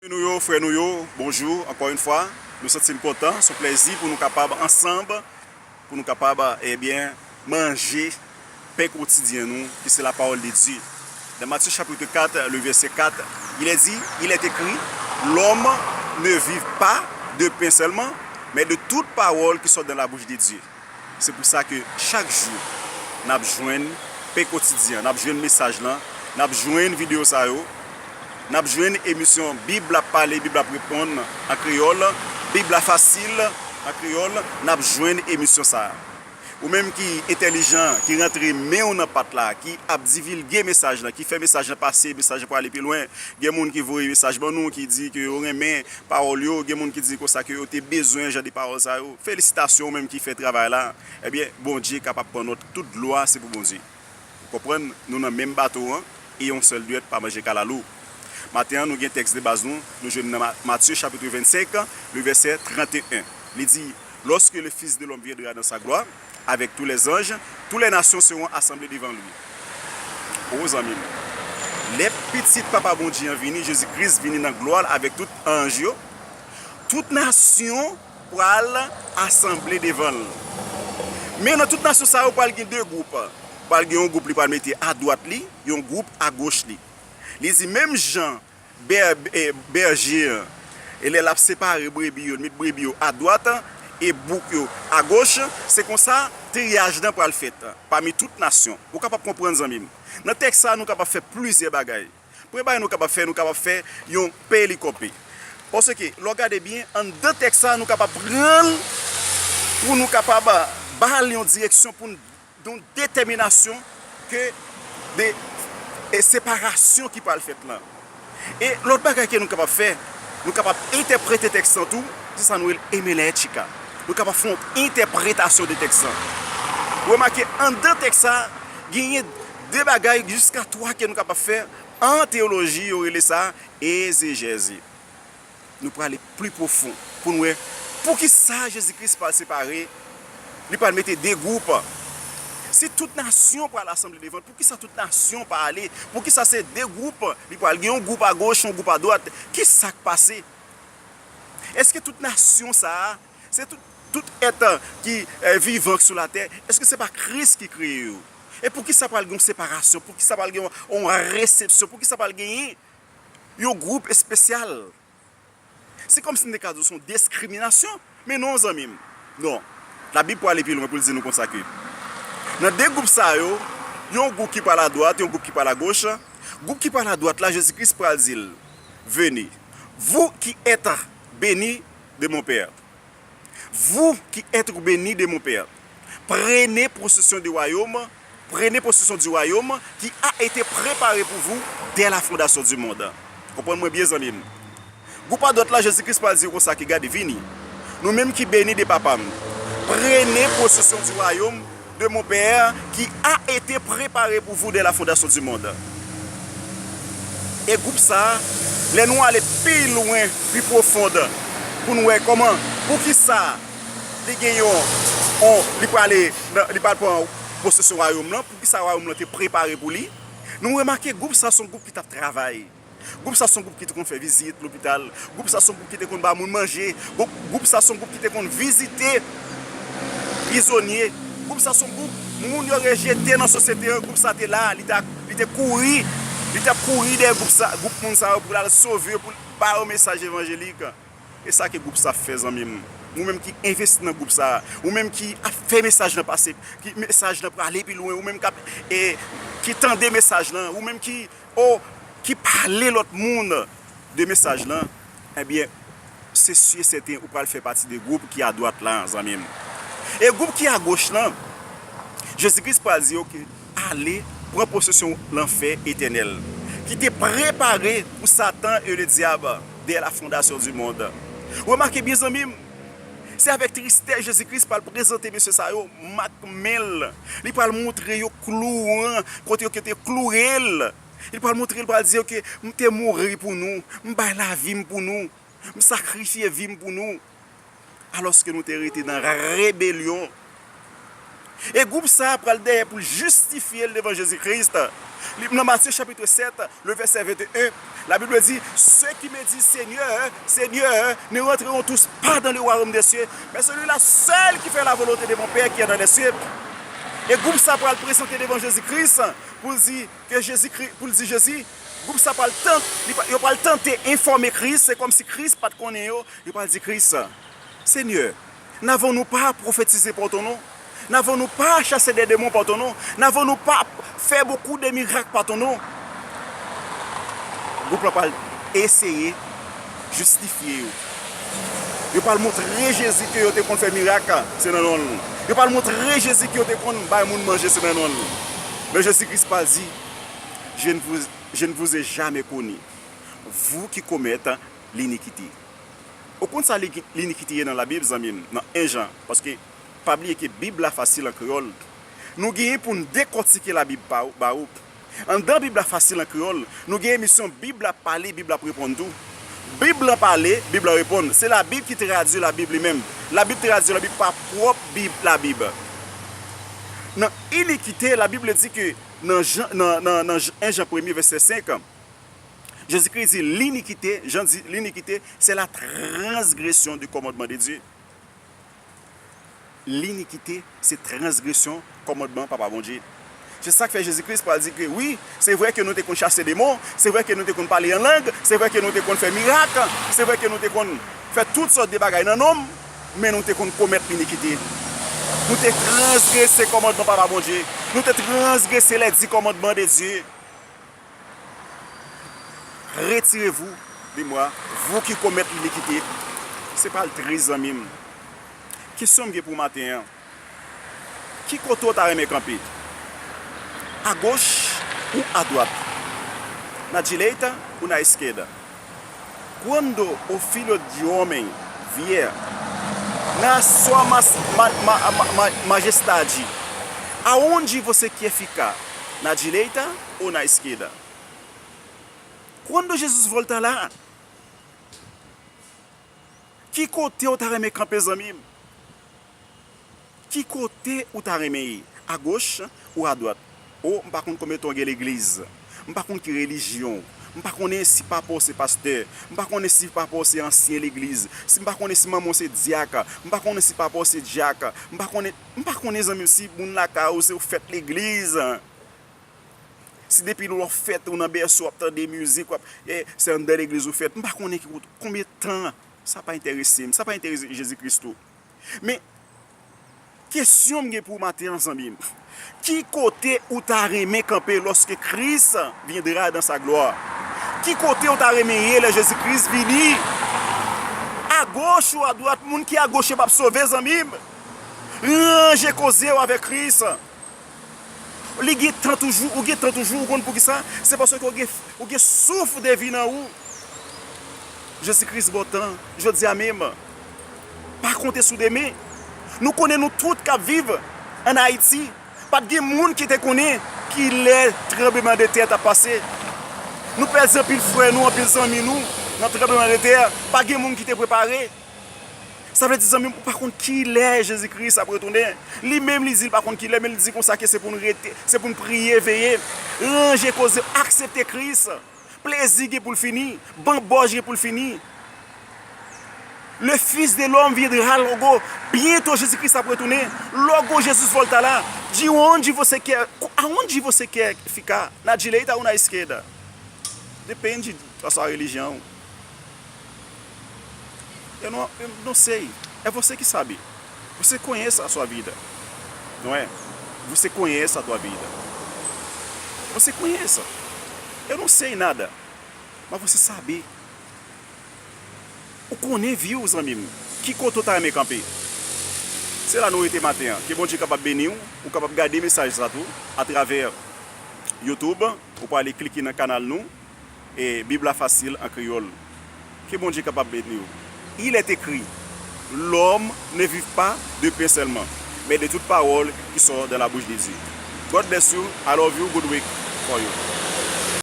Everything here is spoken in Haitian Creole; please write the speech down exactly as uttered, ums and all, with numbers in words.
Nou yo, frè nou yo, bonjou, ankò yon fwa. Nou santi n kontan, se yon plèzi pou nou kapab ansanm, pou nou kapab, ebyen, manje pen kotidyen nou, ki se la parole de Dieu. Dans Matthieu chapitre quatre, le verset quatre, il est dit, il est écrit, l'homme ne vit pas de pain seulement, mais de toute parole qui sort de la bouche de Dieu. Se pou sa ke chak jou, n ap jwenn pen kotidyen, n ap jwenn mesaj lan, n ap jwenn videyo sa yo, n ap jwenn emisyon Bib la ap pale, Bib la ap reponn an kreyòl, Bib la fasil an kreyòl, n ap jwenn emisyon sa a. Ou menm ki entèlijan, ki rantre men w nan pat la, ki ap divilge mesaj lan, ki fè mesaj lan pase, mesaj lan prale pi lwen. Gen moun ki voye mesaj ban nou, ki di ke yo renmen pawòl yo, gen moun ki di konsa ke yo te bezwen jan de pawòl sa yo. Felisitasyon ou menm ki fè travay la. Ebyen, Bondye kapab pran nòt, tout glwa se pou Bondye. Ou konprann, nou nan menm bato an, e yon sèl dwèt pa manje kalalou. Maten an, nou gen tèks de baz nou, nou jwenn nan Ma-, Matye chapitre vennsenk, le vèsè trannteyen. Li di, lorsque le Fils de l'homme viendra dans sa gloire, avec tous les anges, toutes les nations seront assemblées devant lui. O zanmi m, lè pitit Papa Bondye an vini, Jezi Kris vini nan glwa l avèk tout anj yo, tout nasyon pral asanble devan l. Men nan tout nasyon sa yo, pral gen de gwoup. Pral gen yon gwoup li pral mete adwat li, yon gwoup agoch li. Li di, menm jan bè-, e, bèje an, e lè l ap separe brebi yo, l met brebi yo adwat e bouk yo agoch, se konsa triyaj lan pral fèt pami tout nasyon. Ou kapab konprann, zanmi m. Nan tèks sa a, nou kapab fè plizyè bagay. Premye bagay nou kapab fè, nou kapab fè yon pelikòpe. Paske, lè w gade byen, anndan tèks sa a, nou kapab pran l pou nou kapab ba l yon direksyon pou n, yon detèminasyon ke de, e separasyon ki pral fèt lan. E lòt bagay ke nou kapab fè, nou kapab entèprete tèks lan tou, se sa nou rele hermenètika. Nou kapab fè yon entèpretasyon de tèks lan. Remake, anndan tèks sa, genyen de bagay, jiska twa ke nou kapab fè an teyoloji, yo rele sa egzejèz. Nou prale pli pwofon pou n wè poukisa Jezi Kris pral separe, li pral mete de gwoup. Si tout nasyon pral asanble devan l, poukisa tout nasyon pa ale? Poukisa se de gwoup? Li pral gen yon gwoup agoch, yon gwoup adwat. Kisa k pase? Èske tout nasyon sa a, se tout, tout èt ki, e, vivan k sou latè, èske se pa Kris ki kreye yo? E poukisa pral gen yon separasyon? Poukisa pral gen yon, yon resepsyon? Poukisa pral genyen yon gwoup espesyal? Se kòmsi m te ka di w se yon diskriminasyon. Men non, zanmi m. Non. Labib prale pi lwen pou l di nou konsa ke nan de gwoup sa yo, yon gwoup ki pral adwat, yon gwoup ki pral agoch. Gwoup ki pral adwat la, Jezi Kris pral di l, venez, vous qui êtes bénis de mon Père. Vous qui êtes bénis de mon Père, prenez possession du royaume, prenez possession du royaume qui a été préparé pour vous dès la fondation du monde. Konprann mwen byen, zanmi m. Gwoup adwat la, Jezi Kris pral di yo konsa ke, gade, vini. Nou menm ki beni de Papa m, prenez possession du royaume de mon Père qui a été préparé pour vous dès la fondation du monde. E gwoup sa, lè nou ale pi lwen, pi pwofon, pou n wè kòman, poukisa li gen yon, on, li prale, li pral pran posesyon wayòm lan, poukisa wayòm lan te prepare pou li, nou remake gwoup sa se yon gwoup ki t ap travay. Gwoup sa se yon gwoup ki te konn fè vizit lopital. Gwoup sa se yon gwoup ki te konn ba moun manje. Gwoup, gwoup sa se yon gwoup ki te konn vizite prizonye. Gwoup sa se yon gwoup moun yo rejete nan sosyete an. Gwoup sa te la, li te, li te kouri, li te ap kouri dèyè gwoup sa, gwoup moun sa yo pou l al sove yo, pou l ba yo mesaj evanjelik. E sa ke gwoup sa ap fè, zanmi m. Ou menm ki envesti nan gwoup sa, ou menm ki ap fè mesaj lan pase, ki mesaj lan prale pi lwen, ou menm k ap, e, ki tande mesaj lan, ou menm ki, o, ki pale lòt moun de mesaj lan, ebyen, se si e sèten ou pral fè pati de gwoup ki adwat la, zanmi m. E gwoup ki agoch lan, Jezi Kris pral di yo ke, ale, pran posesyon lanfè etènèl, ki te prepare pou Satan e le dyab dès la fondation du monde. Remake byen, zanmi m, se avèk tristès Jezi Kris pral prezante mesye sa yo mak men l. Li pral montre yo klou an, kote yo te kloure l. Li pral montre, li pral di yo ke m te mouri pou nou, m bay lavi m pou nou, m sakrifye vi m pou nou. Alòske nou te rete nan rebelyon, E gwoup sa a pral dèyè pou l jistifye l devan Jezi Kris. Li, nan Matye chapit sèt, le vèsè venteyen, Labib di, ceux qui me disent, Seigneur, Seigneur, ne rentreront tous pas dans le royaume des cieux, mais celui-là seul qui fait la volonté de mon Père qui est dans les cieux. E gwoup sa pral prezante devan Jezi Kris pou l di ke Jezi Kri-, pou l di Jezi, gwoup sa pral tant-, li pa-, yo pral tante enfòme Kris, se kòmsi Kris pa t konnen yo, yo pral di Kris, Seigneur, n'avons-nous pas prophétisé par ton nom? N'avons-nous pas chassé des démons par ton nom? N'avons-nous pas fait beaucoup de miracles par ton nom? Gwoup la pral eseye jistifye yo. Yo pral montre Jezi ke yo te konn fè mirak, se nan non l. Yo pral montre Jezi ke yo te konn bay moun manje, se nan non l. Men Jezi Kris pral di, je ne vous, je ne vous ai jamais connu, vous qui commettez l'iniquité. Ou konn sa li-, linikite ye nan Labib, zanmi m, nan en Jan? Paske, pa bliye ke Bib la fasil an kreyòl. Nou genyen pou n dekòtike Labib pa, ba ou. Anndan Bib la fasil an kreyòl, nou gen emisyon Bib la pale, Bib la reponn tou. Bib la pale, Bib la reponn. Se Labib ki tradui Labib li menm. Labib tradui Labib pa pwòp Bib, Labib. Nan inikite, Labib di ke nan Jan, nan, nan, nan Jan, en Jan premye, vèsè senk, Jezikri di, linikite, Jan di, linikite, c'est la transgression du commandement de Dieu. Linikite, se transgresyon kòmandman Papa Bondye. Se sa k fè Jezikri pral di ke wi, se vre ke nou te konn chase demon, se vre ke nou te konn pale an lang, se vre ke nou te konn fè mirak, se vre ke nou te konn fè tout sòt de bagay nan non m, men nou te konn komèt linikite. Nou te transgrese kòmandman Papa Bondye. Nou te transgrese les dix commandements de Dieu. Retirez-vous de moi, vous qui commettez l'iniquité. Se pa l tris, zanmi m. Kesyon m gen pou maten an, ki kote w ta renmen kanpe? A goch ou a dwat? Na direita ou na esquerda? Quando o Filho de Homem vier na sua mas, ma, ma, ma, ma, majestade, aonde você quer ficar? Na direita ou na esquerda? Quando Jesus voltar lá, ki kote ou ta renmen kanpe, zanmi m? Ki kote ou ta renmen ye? A goch ou a dwat? O, m pa konn konbyen tan w gen legliz. M pa konn ki relijyon w. M pa konnen si papa w se pastè. M pa konnen si papa w se ansyen legliz. Si, m pa konnen si manman w se dyak. M pa konnen si papa w se dyak. M pa konnen, m pa konnen, zanmi m, si moun lakay ou se ou fèt legliz. Si depi lè w fèt, ou nan bèso, w ap tande mizik, w ap, eh, se anndan legliz ou fèt. M pa konnen ki kote, konbyen tan, sa pa enterese m. Sa pa enterese Jezi Kris tou. Men, kesyon m gen pou w maten an, zanmi m, ki kote ou ta renmen kanpe lorsque Christ viendra dans sa gloire? Ki kote ou ta renmen ye lè Jezi Kris vini? A goch ou a dwat, moun ki a goch yo p ap sove, zanmi m. Ranje koze w avèk Kris. Li gen tan toujou, ou gen tan toujou, ou konn poukisa? Se paske ou gen, ou gen souf de vi nan ou. Jezi Kris ba w tan, jodi a menm. Pa konte sou demen. Nou konnen nou tout k ap viv ann Ayiti, pa t gen moun ki te konnen kilè tranblemanntè t ap pase. Nou pèdi anpil frè nou, anpil zanmi nou nan tranblemanntè. Pa gen moun ki te prepare. Sa vle di, zanmi m, ou pa konn kilè Jezi Kris ap retounen. Li menm, li di l pa konn kilè, men li di konsa ke se pou n rete, se pou n priye, veye, ranje koze, aksepte Kris. Plezi gen pou l fini, banbòch gen pou l fini. Le Fils de l'homme viendra logo. Byento Jezi Kris ap retounen. Logo Jesus voltará. De onde você quer, aonde você quer ficar? Na direita ou na esquerda? Depende da sua religião. Eu não, eu não sei. É você que sabe. Você conhece a sua vida. Não é? Você conhece a tua vida. Você conhece. Eu não sei nada. Mas você sabe. Ou konnen vi w, zanmi m. Ki kote w ta renmen kanpe? Se la nou rete maten an. Ke Bondye kapab beni w, ou kapab gade mesaj sa tou atravè YouTube. Ou prale klike nan kanal nou, e, Bib la fasil an kreyòl. Ke Bondye kapab beni w. Il est écrit, l'homme ne vit pas de pain seulement, mais de toute parole qui sort de la bouche de Dieu. God bless you. I love you. Good week for you.